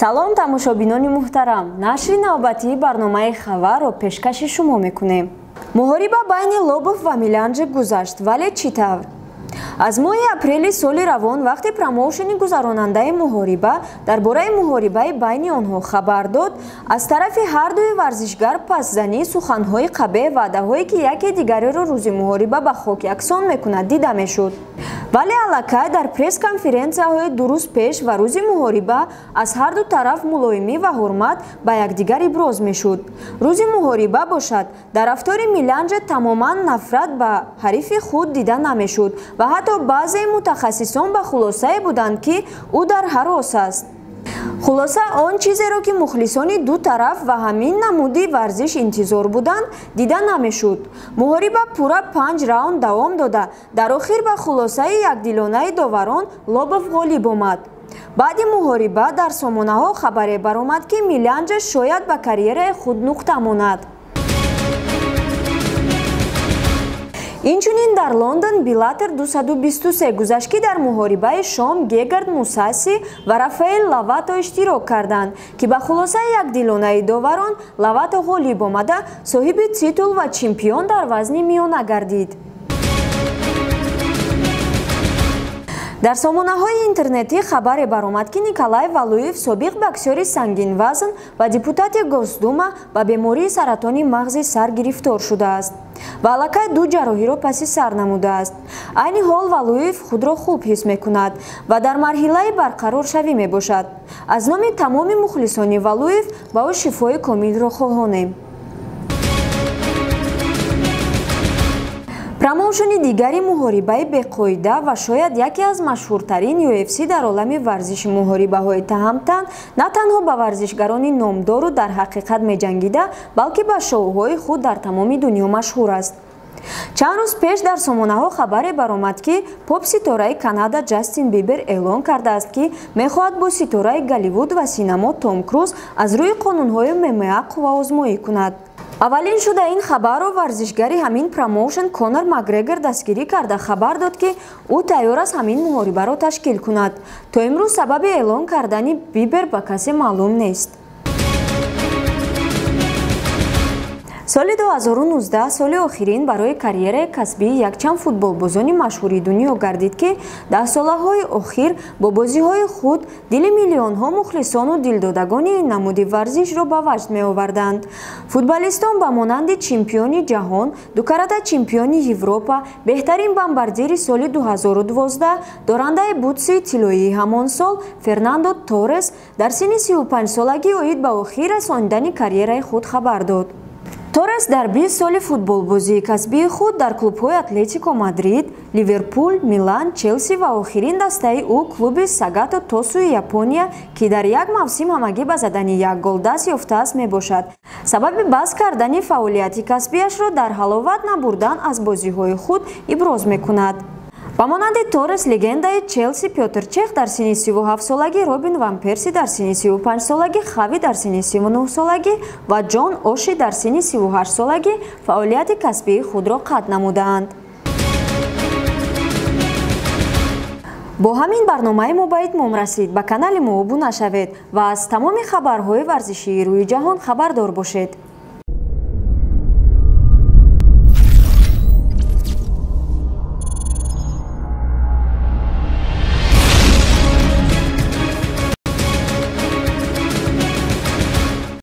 Салом, тамошобинони муҳтарам. Нашри навбатии барномаи хабарро пешкаши шумо мекунем. Муҳориба байни Лобов ва Милянҷи гузашт, вале чӣ тавр? Аз моҳи апрели соли равон, вақте промоушени гузаронандаи муҳориба дар бораи муҳорибаи байни онҳо хабар дод, аз тарафи ҳардуи варзишгар пасзанӣ, суханҳои қабеҳ, ваъдаҳое, ки яке дигареро рӯзи муҳориба ба хок яксон мекунад, дида мешуд. Вале аллакай дар пресс-конференсияҳои ду рӯз пеш ва рӯзи муҳориба аз ҳарду тараф мулоимӣ ва ҳурмат ба якдигар иброз мешуд. Рӯзи муҳориба бошад, дар рафтори Милянҷа тамоман нафрат ба ҳарифи худ дида намешуд ва ҳатто баъзеи мутахассисон ба хулосае буданд, ки ӯ дар ҳарос аст. Хулоса, он чизеро, ки мухлисони ду тараф ва ҳамин намуди варзиш интизор буданд, дида намешуд. Муҳориба пурра 5 раунд давом дода, дар охир ба хулосаи якдилонаи доварон Лобов ғолиб омад. Баъди муҳориба дар сомонаҳо хабаре баромад, ки Милянҷа шояд ба карьераи худ нуқта монад. Инчунин дар Лондон Беллатор 223 гузашт, ки дар муҳорибаи шом Гегард Мусаси ва Рафаэл Лавато иштирок карданд, ки ба хулосаи якдилонаи доварон Лавато ғолиб омада, соҳиби титул ва чемпион дар вазни миёна гардид. Дар сомонаҳои интернетӣ хабаре баромад, ки Николай Валуев, собиқ боксёри сангинвазн ва депутати Госдума, ба бемории саратони мағзи сар гирифтор шудааст ва аллакай ду ҷарроҳиро паси сар намудааст. Айни ҳол Валуев худро хуб ҳис мекунад ва дар марҳилаи барқароршавӣ мебошад. Аз номи тамоми мухлисони Валуев ба ӯ шифои комилро хоҳонем. Промоушени дигари муҳорибаи беқоида ва шояд яке аз машҳуртарин UFC дар олами варзиши муҳорибаҳои таҳамтан на танҳо ба варзишгарони номдору дар ҳақиқат меҷангида, балки ба шоуҳои худ дар тамоми дунё машҳур аст. Чанд рӯз пеш дар сомонаҳо хабаре баромад, ки поп-ситораи Канада Ҷастин Бибер эълон кардааст, ки мехоҳад бо ситораи Голливуд ва синамо Том Круз аз рӯи қонунҳои ММА қувваозмоӣ кунад. Аввалин шуда ин хабарро варзишгари ҳамин промоушен Конор Макгрегор дастгирӣ карда хабар дод, ки ӯ тайёр аст ҳамин муҳорибаро ташкил кунад. То имрӯз сабаби эълон кардани Бибер ба касе маълум нест. Соли 2019 соли охирин барои карьераи касбии якчанд футболбозони машҳури дунё гардид, ки даҳсолаҳои охир бо бозиҳои худ дили миллионҳо мухлисону дилдодагони ин намуди варзишро ба ваҷд меоварданд. Футболистон ба монанди чемпиони ҷаҳон, дукарата чемпиони Европа, беҳтарин бомбардири соли 2012, дорандаи бутси тиллоии ҳамон сол Фернандо Торрес дар синни 35-солагӣ оид ба охир расонидани карьераи худ хабар дод. Торрес дар 20 соли футболбозии касбии худ дар клубҳои Атлетико Мадрид, Ливерпул, Милан, Челси ва охирин дастаи ӯ клуби Сагато Тосуи Япония, ки дар як мавсим ҳамагӣ ба задани як гол даст ёфтааст, мебошад. Сабаби бас кардани фаъолияти касбиашро дар ҳаловат набурдан аз бозиҳои худ иброз мекунад. Ба монанди Торрес, легендаи Челси Пётр Чех дар синни 37-солагӣ, Робин ван Перси дар синни 35-солагӣ, Хави дар синни 39-солагӣ ва Ҷон Оши дар синни 38-солагӣ фаъолияти касбии худро қатъ намудаанд. Бо ҳамин барномаи мо ба итмом расид. Ба канали мо обуна шавед ва аз тамоми хабарҳои варзишии рӯи ҷаҳон хабардор бошед.